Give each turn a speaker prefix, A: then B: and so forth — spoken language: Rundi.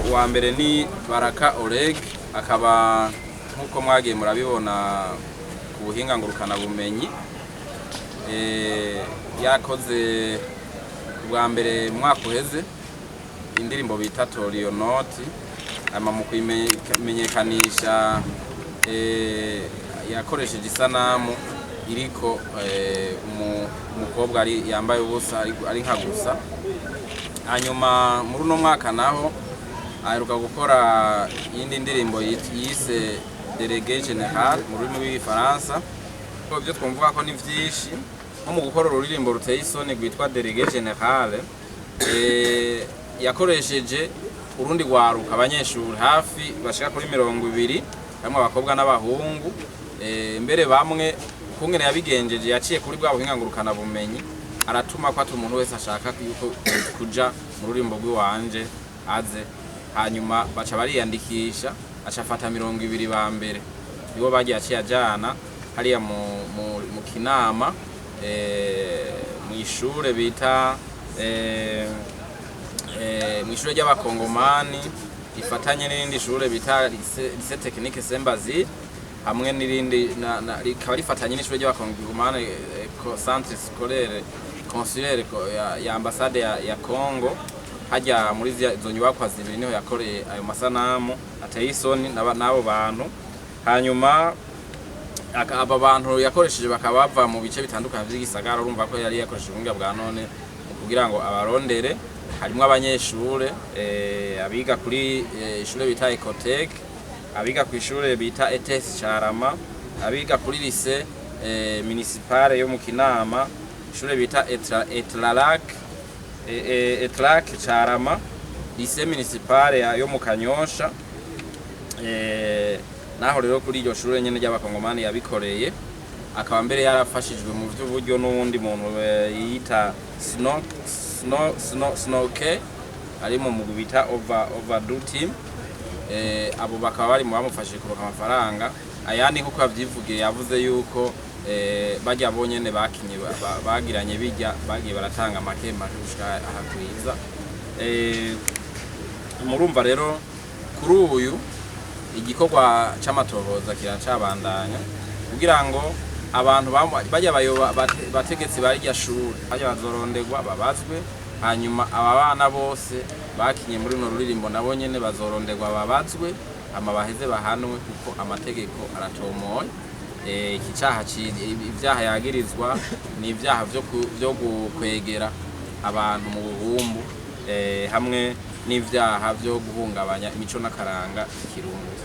A: Uwa mbere ni Baraka Oleg, akaba nk'uko mwagiye murabibona ku buhinga ngurukana bumenyi, yakoze bwa mbere mu mwaka uheze indirimbo bita Toriyo Noti. Hama mu kuyimenyekanisha yakoresheje isanamu iriko umukobwa ari yambaye ubusa, ari nka gusa. Hanyuma muri uno mwaka naho aheruka gukora iyindi ndirimbo yise Délégué Général mu rurimi rw'Igifaransa. Ibyo twumvuga ko ni vyinshi, nko mu gukora ururirimbo ruteye isoni rwitwa Délégué Général, yakoresheje urundi rwaruka, abanyeshuri hafi bashika kuri 20, harimwo abakobwa n'abahungu. Mbere bamwe ukungene yabigenjeje, yaciye kuri bwa buhinga ngurukana bumenyi, aratuma ko ati umuntu wese ashaka yuko kuja mu rurimbo rw'iwanje aze. Hanyuma baca bariyandikisha, aca afata 20 ba mbere, nibo bagiye aciye ajana hariya mu Kinama, mw'ishure bita mw'ishure ry'Abakongomani rifatanye n'irindi shure bita Lycée Technique Saint Basile, hamwe n'irindi rikaba rifatanye n'ishure ry'Abakongomani, centre scolaire consulaire ya ambassade ya Congo. Hajya muri izo nyubakwa zibiri niho yakoreye ayo masanamu ateye isoni n'abo bantu. Hanyuma aba bantu yakoresheje bakaba bava mu bice bitandukanye vy'igisagara. Urumva ko yari yakoresheje ubuhinga bwa none mu kugira ngo abarondere. Harimwo abanyeshure, abiga kuri ishure bita Ecotec, abiga ku ishure bita ETS Carama, abiga kuri lycée municipale yo mu Kinama, ishure bita Etralac, Etrac Carama, lycée municipale yo mu Kanyosha. Naho rero kuri iryo shure nyene ry'Abakongomani yabikoreye, akaba mbere yarafashijwe mu vy'uburyo n'uwundi muntu yita Sno Sno Sno Snoke, ari mu mugwi bita Overdue Team. Abo bakaba bari mu bamufashije kuronka amafaranga. Ayandi, nkuko yavyivugiye, yavuze yuko barya bonyene bakinye bagiranye bijya bagiye baratanga make make gushika ahakwiza. Murumva rero kuri uyu igikorwa c'amatohoza kiracabandanya kugira ngo abantu bajya bayoba bategetsi barirya shure bajya bazoronderwa babazwe. Hanyuma aba bana bose bakinye muri runo ruririmbo nabo nyene bazoronderwa babazwe, hama baheze bahanwe, kuko amategeko aratomoye. Iki caha, ivyaha yagirizwa ni ivyaha vyo gukwegera abantu mu buhumbu, hamwe n'ivyaha vyo guhungabanya imico n'akaranga Kirundi.